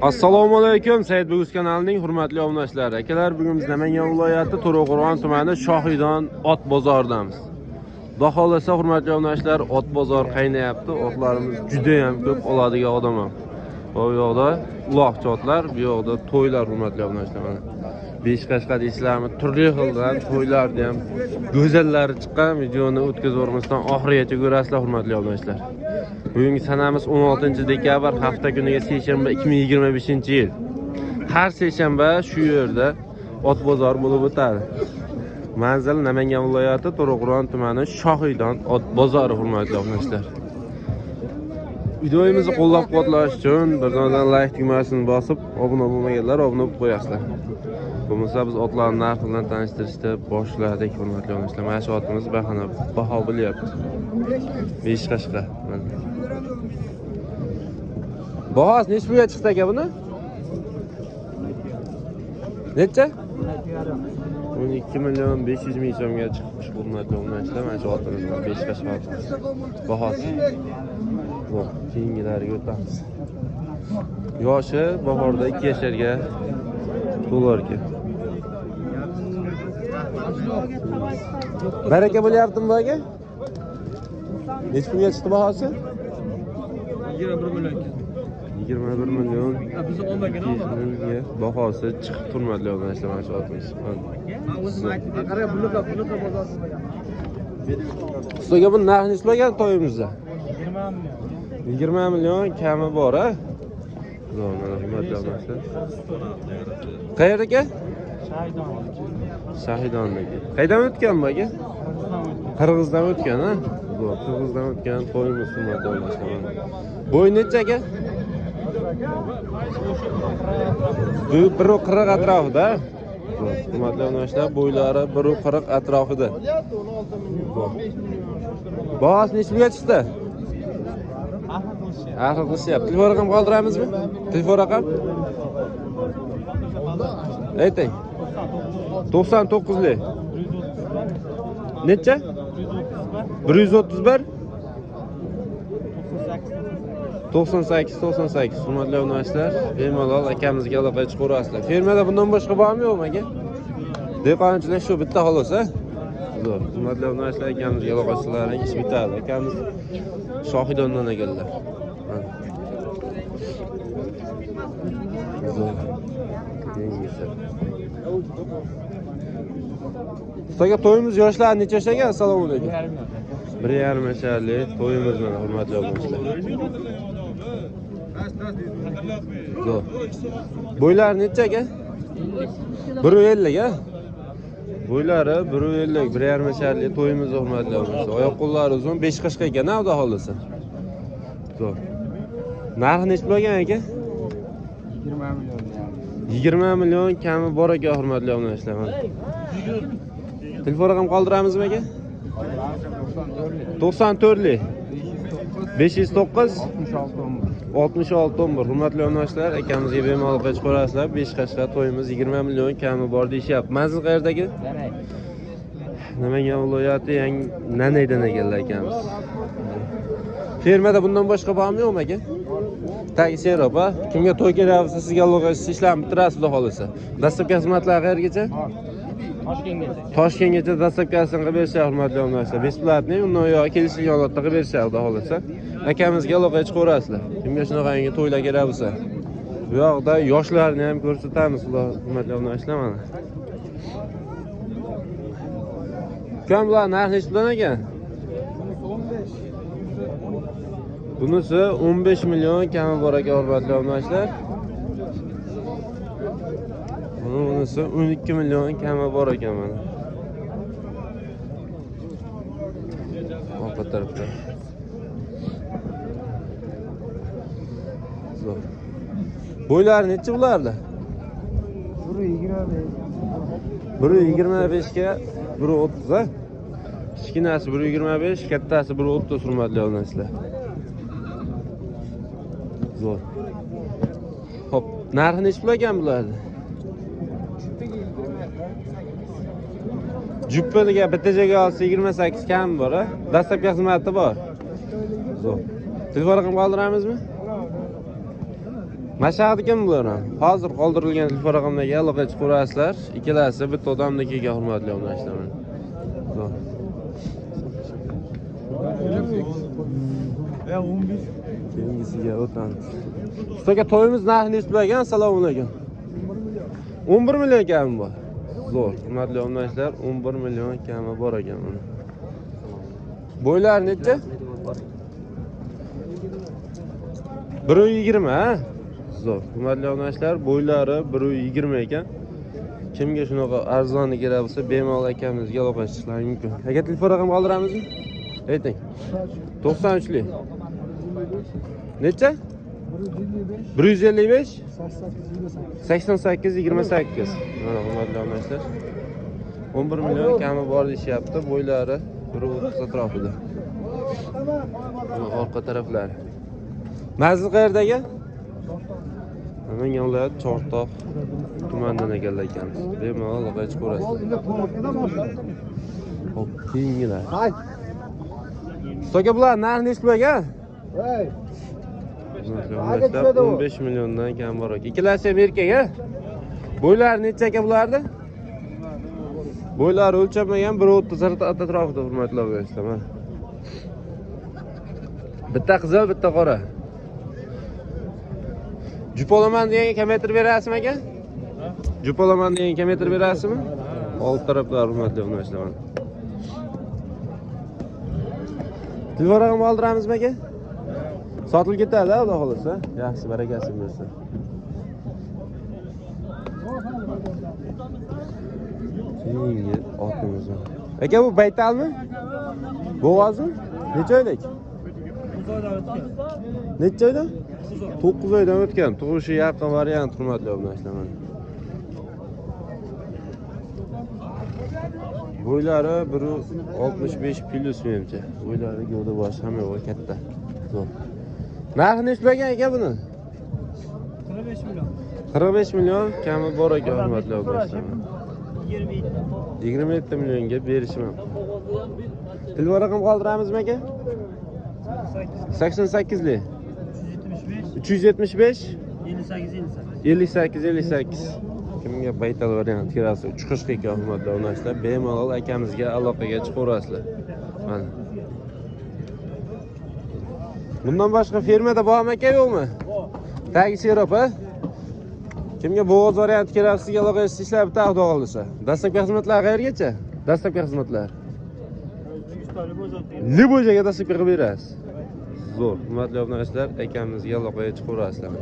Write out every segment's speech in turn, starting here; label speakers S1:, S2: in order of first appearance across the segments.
S1: Assalomu alaykum Said Bugus kanalining hurmatli obunachilari. Akalar, bugun biz Namangan viloyati To'raqo'rg'on tumani Shohidon ot bozoridamiz. Xudo xolasa hurmatli obunachilar, ot bozor qaynayapti. Otlarimiz juda ham ko'p, oladigan odam ham. Bu yoqda uloqchi otlar, bu yoqda to'ylar hurmatli obunachilar mana. Besh qashqa deysizlarmi, turli xildan to'ylarni ham go'zallari chiqqan. Videoni o'tkazib yubormasdan oxirigacha ko'rasizlar hurmatli obunachilar. Bugungi sanamiz 16 dekabr, hafta kuniga seshanba 2025-yil. Har seshanba shu yerda ot bozori bo'lib o'tadi. Manzil Namangan viloyati To'raqo'rg'on tumani Shohidon ot bozori hurmatli obunachilar. Videomizni qo'llab-quvvatlash uchun bir donadan like tugmasini bosib, obuna bo'lmaganlar obuna bo'lib qo'yasizlar. Bo'lmasa biz otlarning narxi bilan tanishtirishda boshladik hurmatli obunachilar. Mana shu otimiz bahona baho bo'lyapti. 5 qashqa. Bahosi necha pulga chiqdi aka buni? Necha? 12 million 500 ming so'mga chiqdi hurmatli obunachilar. Mana shu otimiz 5 qashqa otimiz. Bahosi. Bu keyingilariga o'tamiz. Yoshi bahorda 2 yasharga to'lar ekan. Baraka bo'lyaptimi bu aka? Necha pulga chiqdi bahosi?
S2: 21 million.
S1: 21 million. Bahosi chiqib turmadi obunachilar mana shu otimiz. Ustoga bu narx necha bo'lgan to'yimizda?
S2: 20 million.
S1: 20 million kami bor, a? Zo'r, mana hurmatli obunachilar. Qayerda aka?
S2: Shahidon.
S1: Shahidonniki. Qayerdan o'tgan bu aka? Qirg'izdan o'tgan, ha? Zo'r, Qirg'izdan o'tgan to'yimiz hurmatli obunachilar. Bo'yi necha aka? Bu 1.40 atrofida. Hurmatli obunachilar, bo'ylari 1.40 atrofida. Bahosi necha pulga chiqdi? Ahli qilishyapti. Telefon raqam qoldiramizmi? Telefon raqam? Ayting. 99lik. Necha? 131 98 98. Hurmatli obunachilar, bemalol akamizga aloqaga chiqaverasizlar. Fermada bundan boshqa bormi yo'qmi aka? Dehqonchilik shu bitta xolos, a? Zo'r. Hurmatli obunachilar, akamizga aloqa chiqsalaring ish bitadi. Akamiz Shohidondan ekanlar. Zo'r. Keyingisi. Ustoga to'yimiz yoshlari necha yosh ekan? Assalomu alaykum. 1,5 yasharlik to'yimiz mana hurmatli obunachilar. Zo'r. Bo'ylari necha aka? 1.50 a? Bo'ylari 1.50, 1,5 yasharlik to'yimiz hurmatli obunachilar. Oyoq qo'llari uzun, 5 qashqa ekan, xudo xolasa. Zo'r. Narxi necha bo'lgan aka?
S2: 20 million.
S1: 20 million kami bor ekan hurmatli obunachilar. Telefon raqam qoldiramizmi aka? 94lik 509 66 11. Hurmatli obunachilar, akamizga bemalol chiqarasizlar. 5 qashqa to'yimiz 20 million kami bor deyishyapti. Manzil qayerdagi? Namangan viloyati Yangi Nanaydan ekanlar akamiz. Fermada bundan boshqa bormi yo'qmi aka? Tagi serob, ha? Kimga to'y kerak bo'lsa sizga aloqa ishlarni bitirasiz xudo xolasa. Dastlabki xizmatlar qayergacha?
S2: Toshkentgacha.
S1: Toshkentgacha dastlabkisini qilib berishadi hurmatli obunachilar. Besplatniy, undan uyog'i kelishilgan holatda qilib berishadi xudo xolasa. Akamizga aloqaga chiqaverasizlar. Kimga shunaqangi to'ylar kerak bo'lsa. Bu yoqda yoshlarni ham ko'rsatamiz hurmatli obunachilar mana. Ukam, bular narx necha puldan ekan? Bunisi 15 million kami bor ekan hurmatli obunachilar. Bunisi 12 million kami bor ekan mana. Orqa tarafda. Zo'r. Bo'ylari necha bularda?
S2: 1.25.
S1: 1.25 ga 1.30 a? Kichkinasi 1.25, kattasi 1.30 hurmatli obunachilar. Zo'r. Xo'p, narxi necha pul ekan bularni? Juppaliga bitta joyga olsa 28 kam bor, a? Dastlabki xizmati bor. Zo'r. Telefon raqam qoldiramizmi? Mashhad kim bular ham? Hozir qoldirilgan telefon raqamlarga aloqa chiqarasizlar. Ikkalasi bitta odamnikiga hurmatli obunachilar.
S2: Ya 15.
S1: Keyingisiga o'tamiz. Usta aka, to'yimiz narxi necha pul ekan? Assalomu alaykum. 11 million kami bor. Zo'r, hurmatli obunachilar, 11 million kami bor ekan uni. Bo'ylari necha? 1.20 ha? Zo'r. Hurmatli obunachilar, bo'ylari 1.20 ekan. Kimga shunaqa arzoni kerak bo'lsa, bemalol akamizga aloqa chiqishlari mumkin. Aka, telefon raqam qoldiramizmi? Ayting. 93lik. Necha? 155 88 28. Mana hurmatli obunachilar. 11 million kami bor deyishyapti. Bo'ylari 1.30 atrofida. Mana orqa taraflari. Manzil qayerda aka? Namangan viloyati Chortoq tumanidan ekanlar ekamiz. Bemalol aloqaga chiqaverasizlar. Hop, keyingilar. Usta bular narxi necha pul aka? 15 milliondan kam bor aka. Ikkalasi ham erkak a? Bo'ylari necha aka bularni? Bo'ylari o'lchanmagan, 1.30 atrofida hurmatli obunachilar mana. Bitta qizil, bitta qora. Jup olaman degan kamaytirib berasizmi aka? Jup olaman degan kamaytirib berasizmi? Old taraflar hurmatli obunachilar mana. Telefon raqami oldiramizmi aka? Sotilib ketadi, xudo xolasa. Yaxshi, barakasi bersin. Keyingi otimiz. Aka, bu baytalmi? Bo'g'ozmi? Necha oylik? Necha oydan? 9 oydan o'tgan. Tug'ishi yaqin variant hurmatli obunachilar mana. Bo'ylari 1.65 plus menimcha. Bo'ylari gavda boshi hamma yo'g'i katta. Zo'r. Narxi necha pul aka buni?
S2: 45 million.
S1: 45 million kami bor aka hurmatli obunachilar. 27 millionga berishim. Telefon raqam qoldiramizmi aka? 88lik 375 58 58. Kimga baytal variant kerak bo'lsa, chiqishga ekan hurmatli obunachilar, bemalol akamizga aloqaga chiqaverasizlar. Mana. Bundan boshqa fermada bormi aka yo'qmi? Bor. Tagi serob, ha? Kimga bo'g'oz varianti kerak sizga aloqa ishlar bitta xudo xolasa. Dastlabki xizmatlar qayergacha? Dastlabki xizmatlar. Любой joyga dastlabki qilib berasiz. Zo'r. Hurmatli obunachilar, akamizga aloqaga chiqaverasizlar.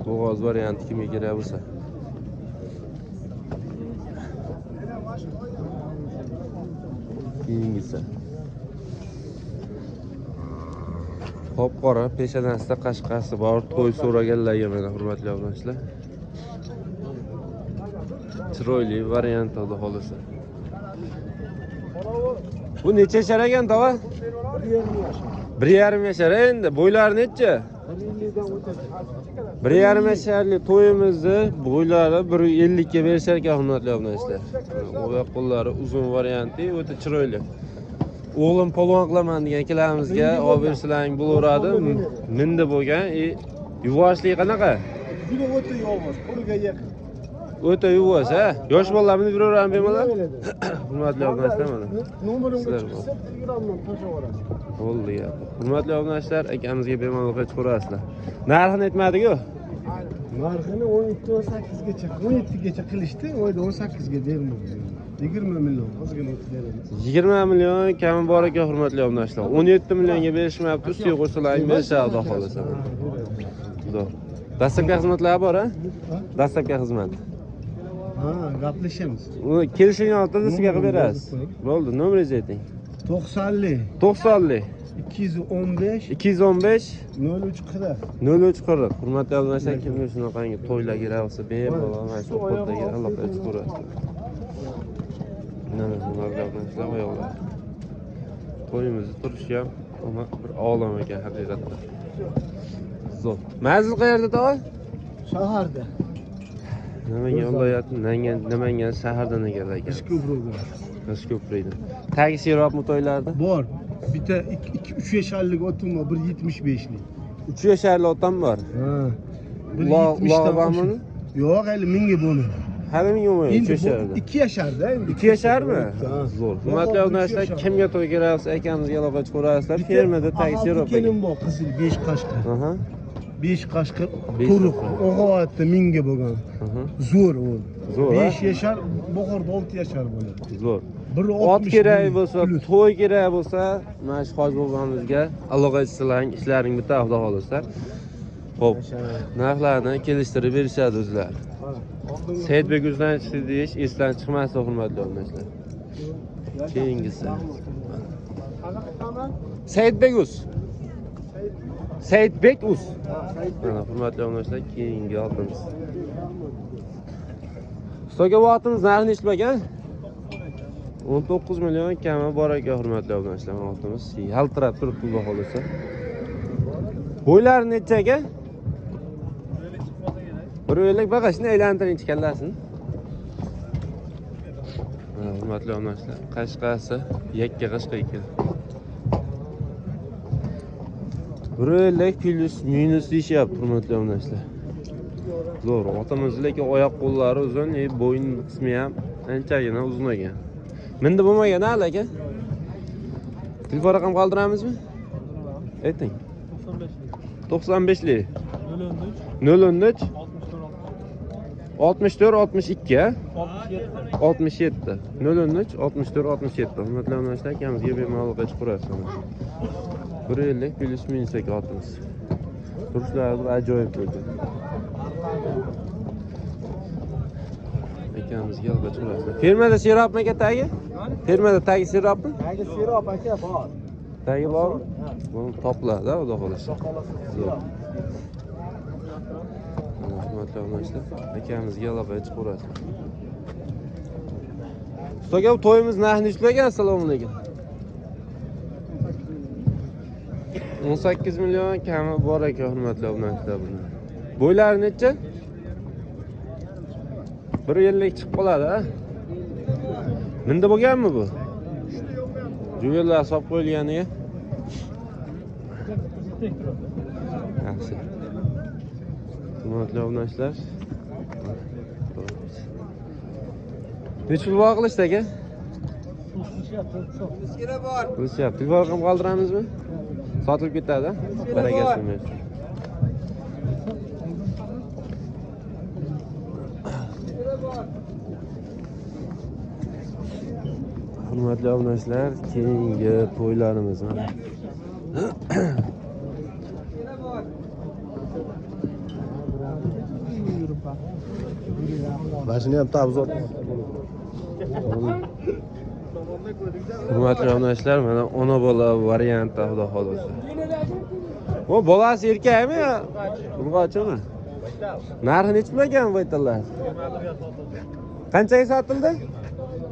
S1: Bo'g'oz varianti kimga kerak bo'lsa. Keyingisi. Qop-qora peshanasida qashqasi bor, to'y so'raganlarga mana hurmatli obunachilar. Chiroyli variant xudo xolasa. Bu necha yashar ekan tog'a? 1,5 yashar endi. Bo'ylari necha? 1,5 yasharli to'yimizni bo'ylari 1.50 ga berishar ekan hurmatli obunachilar. Oyoq qo'llari uzun varianti, o'ta chiroyli. O'g'lim polvon qilaman degan akalarimizga olib bersalaring bo'laveradi. Mindi bo'lgan. Yuvoshligi qanaqa?
S3: Juda o'ta yuvosh, qo'lga yaqin.
S1: O'ta yuvosh, ha? Yosh bolalar minib yuraveradi bemalol. Hurmatli obunachilar mana.
S3: Nomerimga chiqsa Telegramdan tashlab yuborasiz.
S1: Bo'ldi gap. Hurmatli obunachilar, akamizga bemalol chiqaverasizlar. Narxini aytmadik-ku.
S3: Narxini 17-18 gacha, 17 gacha qilishdi, 18 ga bermiz. 20 million ozgina o'tib beramiz.
S1: 20 million kami bor ekan hurmatli obunachilar. 17 millionga berishmayapti, ustiga qo'shsalar berishadi xudo xolasa. Zo'r. Dastlabki xizmatlar bor, ha? Dastlabki xizmat.
S3: Ha, gaplashamiz.
S1: Uni kelishgan holatda sizga qilib berasiz. Bo'ldi, nomeringizni ayting.
S3: 90lik
S1: 90lik
S3: 215
S1: 215
S3: 0340
S1: 0340. Hurmatli obunachilar, kimga shunaqangi to'ylar kerak bo'lsa, bemalol mana shu kodlarga aloqa chiqaverasizlar. Mana hurmatli obunachilar, oyoqlar. To'yimizni turishi ham bir olam ekan haqiqatda. Zo'r. Manzil qayerda tog'a?
S3: Shaharda.
S1: Namangan viloyati, Namangan shaharidan ekan aka.
S3: Ishko'prikdan.
S1: Ishko'prikdan. Tagi serobmi to'ylarda?
S3: Bor. Bitta 2 3 yasharlik otim bor, 1.75lik.
S1: 3 yasharli otam bor.
S3: Ha.
S1: Ulog'i bormi?
S3: Yo'q, hali 1000ga bo'lmadi.
S1: Hali 1000 bo'lmaydi, 3 yashardi.
S3: 2 yasharda endi.
S1: 2 yasharmi? Zo'r. Hurmatli obunachilar, kimga to'y kerak akamizga aloqa chiqarasizlar. Fermada tagi serob.
S3: Kelim bor, qizil 5 qashqir. 5 qashqir to'riq. O'g'ayotda 1000ga bo'lgan. Zo'r u. 5 yashar, Buxorda 6 yashar bo'ladi.
S1: Zo'r. Ot kerak bo'lsa, to'y kerak bo'lsa, mana shu hoji bobomizga aloqa chiqsalaring, ishlaring bitadi, xudo xolasa. Xo'p, narxlarni kelishtirib berishadi o'zlari. Saidbek o'zidan chiqdi deyish esdan chiqmasin, hurmatli obunachilar. Keyingisi. Saidbek uz. Saidbek uz. Mana hurmatli obunachilar, keyingi otimiz. Ustoga bu otimiz narxi necha ekan? 19 million kami bor ekan, hurmatli obunachilar, otimiz yaltirab turibdi, xudo xolasa. Bo'ylari necha aka? Bir o'ylik bag'ashini aylantiring kallasini. Mana hurmatli obunachilar, qashqasi yakka qashqa ekan. Bir o'ylik plus minus deyishyapti, hurmatli obunachilar. Zo'r, otimiz lekin oyoq qo'llari uzun, bo'yin qismi ham anchagina uzun ekan. Mindi bo'lmagan hali aka. Telefon raqam qoldiramizmi? Ayting. 95lik. 013 64 62 67 013 64 67. Hurmatli obunachilar, akamizga bemalol aloqa chiqarasiz. 1.50 plus minus aka otimiz. Turishlari ajoyib bo'ldi. Akamizga aloqa chiqarasiz. Fermada serobmi aka tagi? Fermada tagi serobmi?
S3: Tagi serob aka bor.
S1: Tagi bormi? Buni topiladi, xudo xolasa. Zo'r. Hurmatli obunachilar, akamizga aloqa chiqarasiz. Usta aka, to'yimiz narxi necha ekan? Assalomu alaykum. 18 million kami bor ekan, hurmatli obunachilar buni. Bo'ylari necha? 1.50 chiqib qoladi, ha? Mindi bo'lganmi bu? Juvellar hisob qo'yilganiga. Yaxshi. Hurmatli obunachilar. Necha pul bor qilishdi aka? Qilishyapti. Telefon raqam qoldiramizmi? Sotilib ketadi, barakasini bersin. Hurmatli obunachilar, keyingi to'ylarimiz mana.
S3: Mashina ham tabzot.
S1: Hurmatli obunachilar, mana ona bola variantda, xudo xolasa. Bu bolasi erkakmi yo urg'ochimi? Narxi necha pul ekan bu aytdilar? Qanchaga sotildi?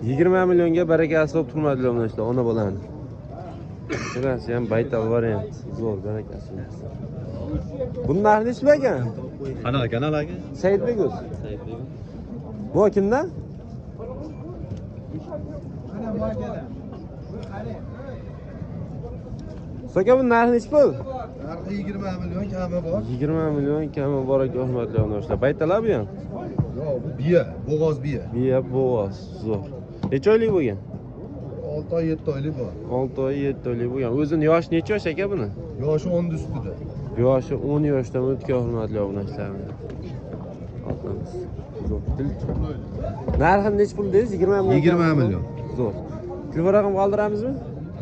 S1: 20 millionga barakasi bo'lib, hurmatli obunachilar, ona bolani. Ikkalasi ham baytal variant, zo'r, barakasi bersin. Buni narxi necha pul ekan?
S2: Qanaqa kanal aka?
S1: Saidbek o'z.
S2: Saidbek.
S1: Bu kimdan? So'ka, bu narxi necha pul?
S3: Narxi 20 million kami bor.
S1: 20 million kami bor ekan, hurmatli obunachilar. Baytala bu ham?
S3: Yo'q, bu biya, bo'g'oz biya.
S1: Biya bo'g'oz, zo'r. Necha oylik bo'lgan?
S3: 6 oy, 7 oylik bor.
S1: 6 oy, 7 oylik bo'lgan. O'zini yoshi necha yosh aka buni?
S3: Yoshi 10 ustida.
S1: Yoshi 10 yoshdan o'tgan, hurmatli obunachilar. Otamiz. Zo'r. Narxi necha pul dedingiz? 20 million.
S3: 20 million.
S1: Zo'r. Telefon raqam qoldiramizmi?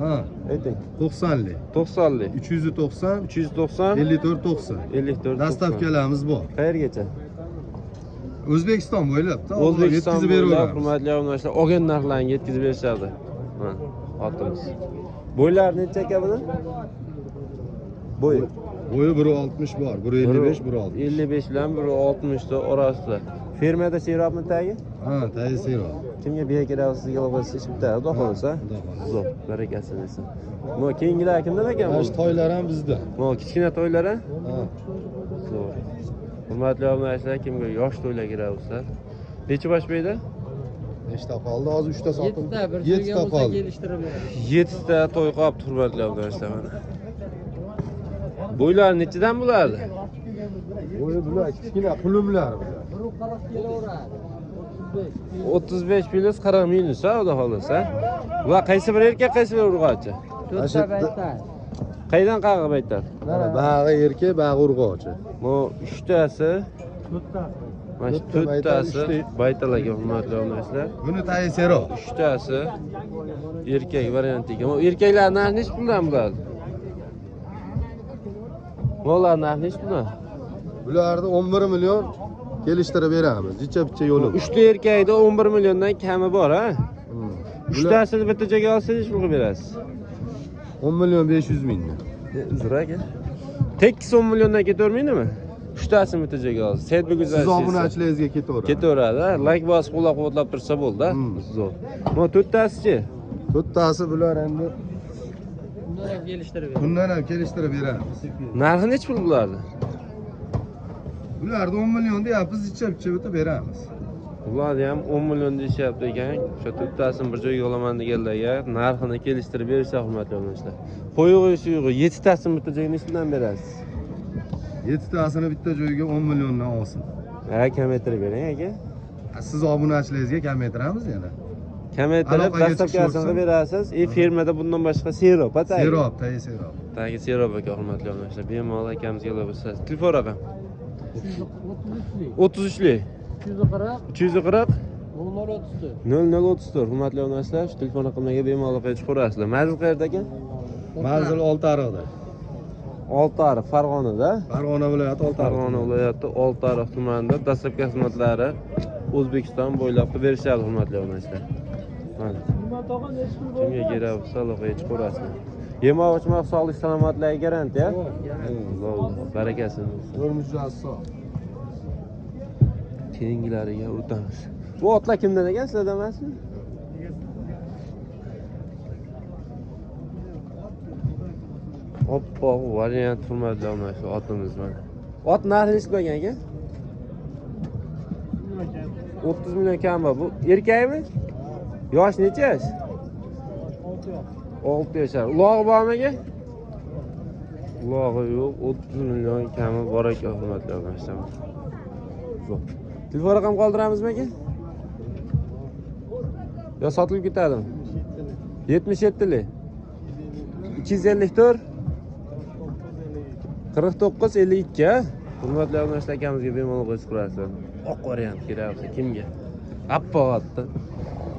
S3: Ha.
S1: Ayting.
S3: 90lik.
S1: 90lik.
S3: 390
S1: 390
S3: 54 90.
S1: 54
S3: Dastavkalarimiz bor.
S1: Qayergacha?
S3: O'zbekiston bo'ylab,
S1: O'zbekiston
S3: yetkazib
S1: bo'ylab,
S3: beraveramiz.
S1: Hurmatli obunachilar, olgan narxlarni yetkazib berishadi. Mana otimiz. Bo'ylari necha aka buni? Bo'yi.
S3: Bo'yi 1.60 bor, 1.55, 1.60.
S1: 55 bilan 1.60 ta orasida. Fermada serobmi tagi?
S3: Ha, tagi serob.
S1: Kimga biya kerak sizga aloqa chiqib bitadi, xudo xolasa.
S3: Xudo xolasa.
S1: Zo'r, barakasini bersin. Bu keyingilar kimdan ekan bu?
S3: Mana shu toylar ham bizda.
S1: Bu kichkina toylar ha?
S3: Ha.
S1: Zo'r. Hurmatli obunachilar, kimga yosh to'ylar kerak bo'lsa, necha bosh bu yerda?
S3: Nechta qoldi? Hozir 3 ta sotildi.
S2: 7 ta bir
S3: 7 ta qoldi.
S2: Kelishtirib beradi.
S1: 7 ta to'y qolibdi, hurmatli obunachilar mana. Bo'ylari nechadan bo'ladi?
S2: Qo'yi bular kichkina qulumlar bular.
S1: 35 plus 40 minus, ha, xudo xolasa. Bular qaysi bir erkak, qaysi bir urg'ochi?
S2: To'rtta
S1: baytar. Qaydan qayerga baytar?
S2: Mana bag'i erkak, bag'i urg'ochi.
S1: Bu uchtasi, mana shu to'rttasi baytal aka, hurmatli obunachilar.
S2: Buni tayi serob.
S1: Uchtasi erkak variant ekan. Bu erkaklar narxi nechi puldan bo'ladi? Bular narxi nechi puldan?
S2: Bularni 11 million kelishtirib beramiz. Jicha-picha yo'li.
S1: Uchta erkakda 11 milliondan kami bor, ha? Uchtasini bitta joyga olsangiz nechi pulga berasiz?
S2: 10 million 500 mingdan.
S1: Uzr aka. Tekis 10 milliondan ketavermaydimi? Uchtasini bitta joyga olsangiz. Sayt bugun
S2: Siz obunachilaringizga ketaveradi.
S1: Ketaveradi, ha? Like bosib qo'llab-quvvatlab tursa bo'ldi, ha? Zo'r. Mana to'rttasi-chi?
S2: To'rttasi bular endi bundan ham kelishtirib beramiz.
S1: Narxi nechi pul bularni?
S2: Bularni 10 million deyapmiz, jicha-picha bitib beramiz.
S1: Ularni ham 10 million deyishyapti ekan. O'sha to'rttasini bir joyga olaman deganlarga narxini kelishtirib berishsa, hurmatli obunachilar. Qo'yig'i suyug'i 7 tasini bitta joyga nechi puldan berasiz?
S2: 7 tasini bitta joyga 10 milliondan olsin.
S1: Ha, kamaytirib bering aka.
S2: Siz obunachilaringizga kamaytiramiz yana.
S1: Kamaytirib dastavkasini berasiz. Fermada bundan boshqa serob, ha, tagi.
S2: Serob, tagi serob.
S1: Tagi serob aka, hurmatli obunachilar. Bemalol akamizga bo'lsa. Telefon raqam 33lik 340 340 0034. Hurmatli obunachilar, shu telefon raqamiga bemalol aloqaga chiqaverasizlar. Manzil qayerda ekan?
S2: Manzil Oltiariqda.
S1: Oltiariq, Farg'onada.
S2: Farg'ona viloyati Oltiariq.
S1: Farg'ona viloyati Oltiariq tumanida dastlabki xizmatlari O'zbekiston bo'ylab qilib berishadi, hurmatli obunachilar. Mana. Kimga kerak bo'lsa aloqaga chiqaverasizlar. Yemoq ichmoq, sog'lik salomatlik garantiya. Barakasini bersin.
S2: Ko'rmishlar sog'.
S1: Keyingilariga o'tamiz. Bu otlar kimdan ekan, sizlardan emasmi? Oppoq variant, hurmatli obunachilar, otimiz mana. Ot narxi necha bo'lgan aka? 30 million kam bor. Bu erkakmi? Yosh necha yosh? 6 yashar. Ulog'i bormi aka? Ulog'i yo'q. 30 million kami bor ekan, hurmatli obunachilar. Telefon raqam qoldiramizmi aka? Yo sotilib ketadimi? 77lik 254 49 52. Hurmatli obunachilar, akamizga bemalol qo'shib qo'yasizlar. Oq variant kerak bo'lsa kimga? Oppoq otni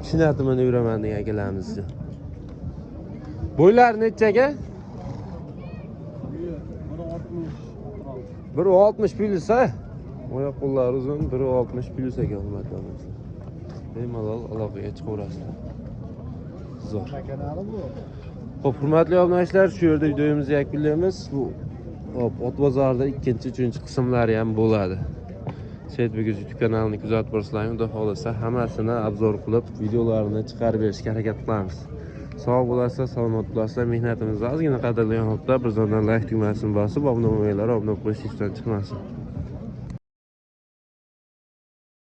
S1: shinatini minib yuraman degan akalarimizga. Bo'ylari necha aka? 1.60 plus, ha? Oyoq qo'llari uzun, 1.60 plus ekan, hurmatli obunachilar. Bemalol aloqaga chiqaverasizlar. Zo'r. Xo'p, hurmatli obunachilar, shu yerda videomizni yakunlaymiz. Bu hop, ot bozorida ikkinchi, uchinchi qismlari ham bo'ladi. Sayt Bugun YouTube kanalini kuzatib borsalaring, xudo xolasa hammasini obzor qilib, videolarini chiqarib berishga harakat qilamiz. Sog' bo'lasizlar, salomat bo'lasizlar. Mehnatimizni ozgina qadrlagan holda bir zondan like tugmasini bosib, obuna bo'lmaganlar obuna qo'yish esdan chiqmasin.